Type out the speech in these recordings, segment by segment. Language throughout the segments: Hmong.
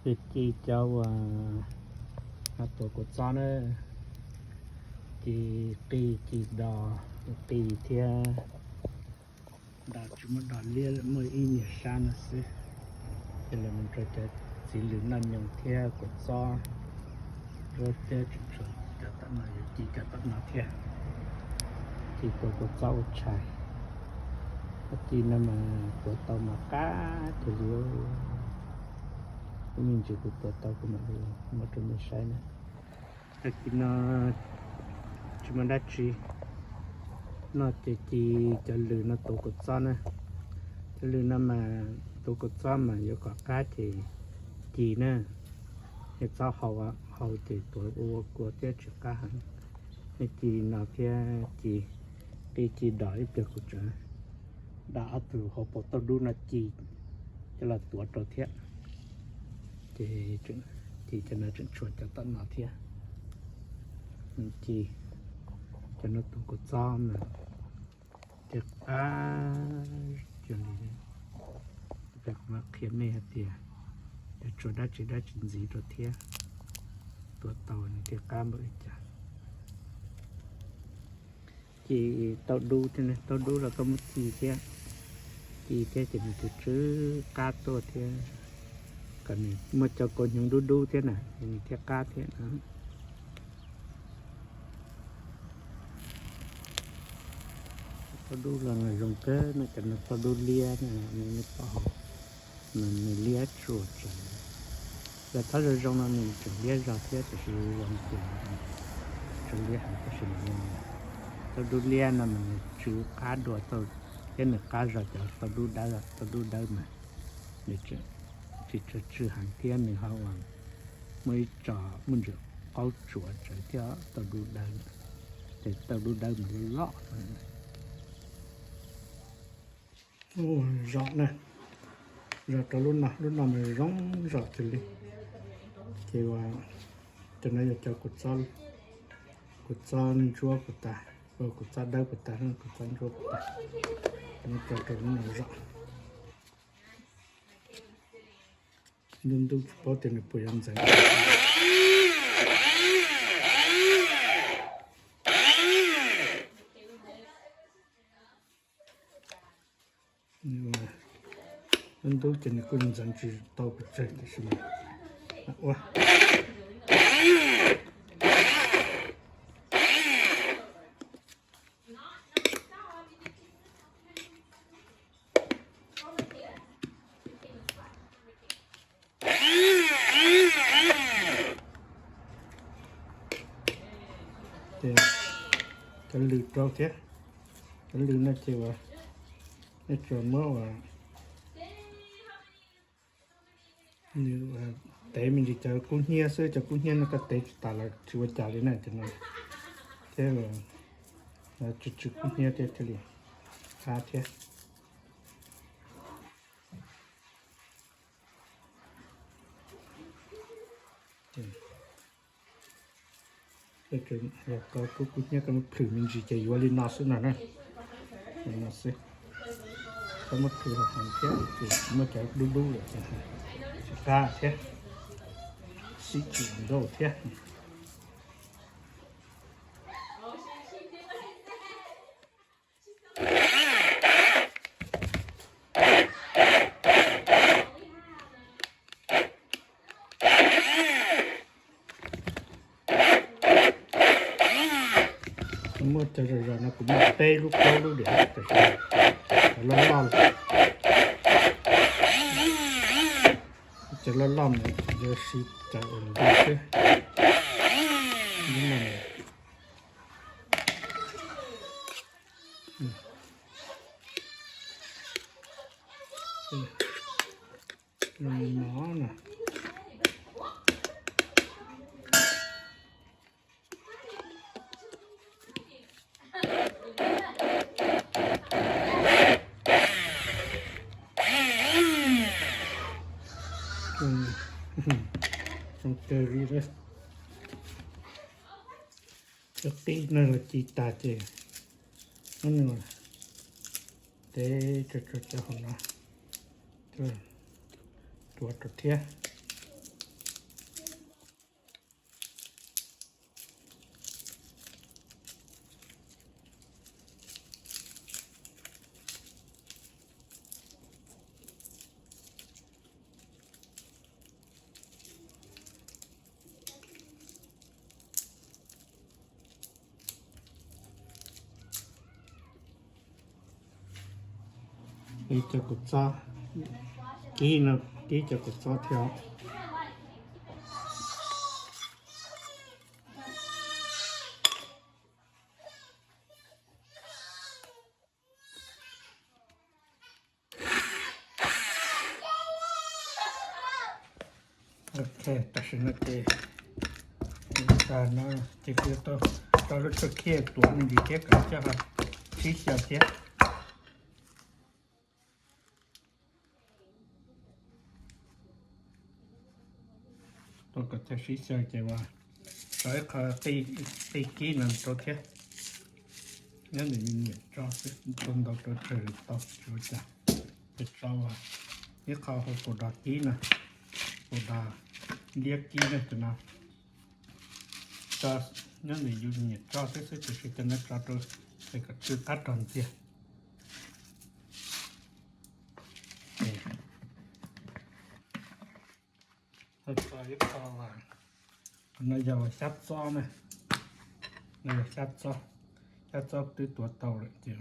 Ces ci cov uas tuav kua txob na, ci qij ci dos, qij thiab dos tsis muaj dos liab, muaj ib niag sab no xwb. Ces los mus rau cov txiv lws noj nyoos thiab kua txob, zuab thiab tseem tshuav cov tom no, yuav ci cov tom no thiab. Ci tuav kua txob ua tshais, ci no mas tuav tau mas qab tiag li. Kuv me ntsis kuv tuav tau kuv mam li muab rau nej saib na. Tag kis no tsis muaj dab tsi noj ces ci cov lws no tuav kua txob na. Cov lws no mas tuav kua txob mas yuav kom qab ces ci na, yog txob hau, hau ces tuav ua ua kua thiab tsis qab heev. Nej ci no thiab ci qij ci dos, ib pliag kuv tseem dam ob tug hauv paus tauj dub no ci coj los tuav rau thiab. Ces ci cov no tseem tshuav cov tom no thiab. Ci cov no tuav kua txob mas thiaj qab cuag li. Ib pliag kuv mam qhia nej hais tias yog tshuav dab tsi dab tsi ntxiv rau thiab, tuav tau nws thiaj qab npaum li cas. Ci tauj dub thiab, tauj dub los koj muab ci thiab, ci thiab ces nws thiaj tsw qab tuaj thiab. Kom nws muaj cov kaus hnyuv dub dub thiab na, nws thiaj qab thiab no. Tauj dub los zoo kawg no, cov no tauj dub liab no, nej pom hauv no nws liab tsuas tsev. Cov tauj zoo zoo no nws tseem liab zog thiab, tiam sis zoo ces tseem liab heev, tab sis mas tauj dub liab no mas nws tsw qab dua tauj, thiab nws qab zog cov tauj dub dawb. Tauj dub dawb mas nws tseem tsis tsw heev thiab nws ho uas muaj ib co muaj ntsis qaub tsuav tsev thiab tauj dub dawb. Ces tauj dub dawb mas loj loj. Zom na, zom rau lub no, lub no mas zoo zom kawg li. Ces uas cov no yog cov kua txob ntsuab puas tas, kua txob dawb puas tas, kua txob ntsuab puas tas, no cov rau lub no zom. Ntub ntub tsis paub tias nws puas yuav ntxeev. Ntub ces nws kuj ntxeev tsis tau pes tsawg tiam sis mas ua Ces cov lws rau thiab, cov lws no ces uas nej tsuas muab uas tev me ntsis cov kub hnyiab xwb, cov kub hnyiab no koj tev tsis tas los tsis ua cas li na, cov no thiab tsw tsw kub hnyiab thiab thiaj li qab thiab. Los koj kub kub hnyiab koj muab plhws me ntsis ces yuav li no xwb no na. Li no xwb. Koj muab plhws heev thiab ces muab cov dub dub lawm ces tsis qab thiab, sib tsis nkauj thiab. Muaj cov zom zom no kuv muaj peb lub plaub lub diam, cov loj loj, cov loj loj mas yuav siv cov uas ntau xwb. Mov na. Zoo kawg li. Cov qij no los ci tas ces muab nws tev tso rau cov hauv no, tuav rau thiab. Kib cov kua txob, kib no, kib cov kua txob thiab. Ok, tam sim no ces, no ces kuv tau rau lub tshuaj khiab tuav me ntsis thiab kom coj sib xyaw thiab. Tuav kom coj sib xyaw ces uas rau ib qho qij kib no rau thiab. Nyob ntawm yus nyiam tso xwb, tso ntau rau tsawg tau tsis ua cas. Ces tso ib qho hauv paus dos kib no, paus dos liab kib no, cov no tso nyob ntawm yus nyiam tso xwb xwb, tiam sis cov no tso rau es kom tsw qab rog ntxiag. Tso ib qho, no yog xyab txob na, no yog xyab txob, xyab txob twb tuav tau lawm ces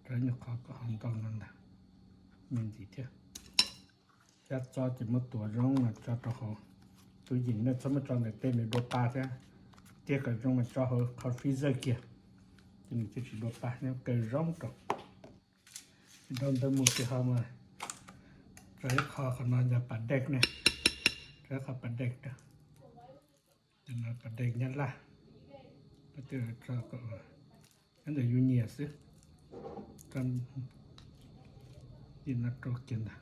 rau nyuag qho kom ho ntau no ntag, me ntsis thiab. Xyab txob ces muab tuav zoo mas tso rau hauv tub yees na, txhob muab tso ntawm tej nws dua pa thiab, tiag kom zoo mas tso hauv qhov freezer kiag, ces nws thiaj tsis dua pa, nyob kaw zoo rau. Rau ntawd mus ces ho mas rau ib qho, qhov no yog pas dej ne, rau ib qho pas dej rau, pas dej nyab laj, nyob ntawm yus nyiam xwb, rau kiag ntag.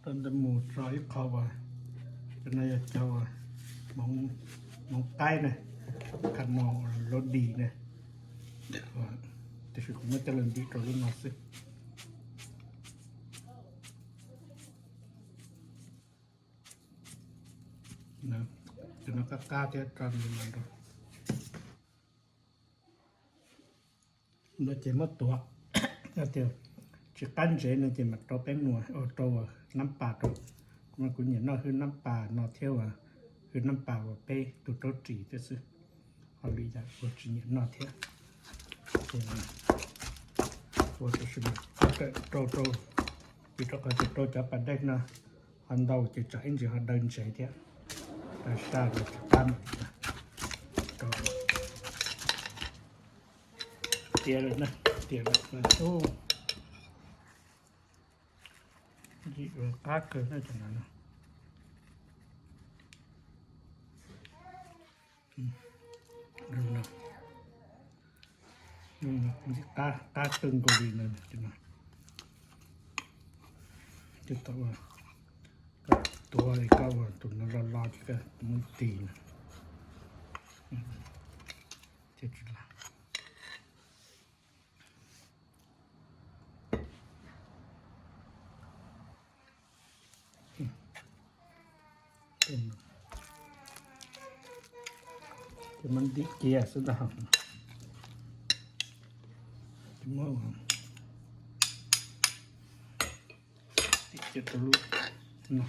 Rau ntawd mus tso ib qho uas, cov no yog cov uas hmoov qaib ne, qhov no uas lub dis ne, tiam sis kuv muab coj los ntim rau lub no xwb. Cov no qab qab thiab, tso ntawm no rau. No ces muab tuav, yog tias tsis qab ntsev no ces mam rau peb muas, rau nab pas rau. Kuv mas kuv nyiam noj hwj nab pas no thiab uas hwj nab pas uas peb tus raub ris thiab xwb, ho lwm yam kuv tsis nyiam noj thiab. Ces ua tam sim no rau rau, vim rau qhov tias rau cov pas dej no ho ntau ces tsam ib ntsis ho daw ntsev thiab, daw saj los tsis qab mam rau. Tiav lawm na, tiav lawm na. Ntxim qab kawg na cov no. Ntxim qab, qab kawg nkaus li no. Ces tau ua, koj tuav li koj ua tus no lo lo ces koj muab tis no thiaj tsis lag. Ces muab ntim kiag xwb ntag. Ces muab ntim kiag rau lub no.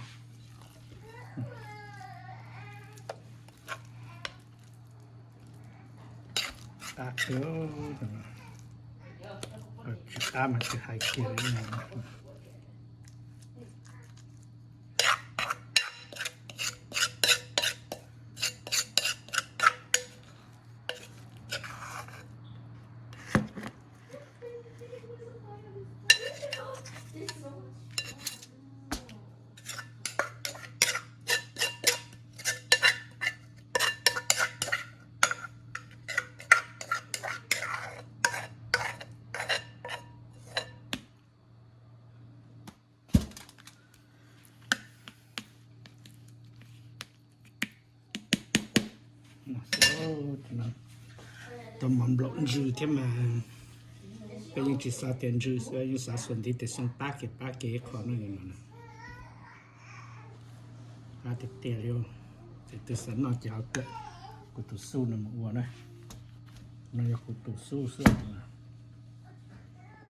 Qab kawg, tsis qab mas tsis hais kiag li no. Tau mov nplaum ntsws thiab mas, peb yeej tsis xav tias ntsws xwb, yeej xav xuas ntiv tes xoo pab kev pab kev ib qho no no. Qab tiag tiag li, ces twg xav noj ces ho kawm kuv tus xuj no mus ua na. No yog kuv tus xuj xwb.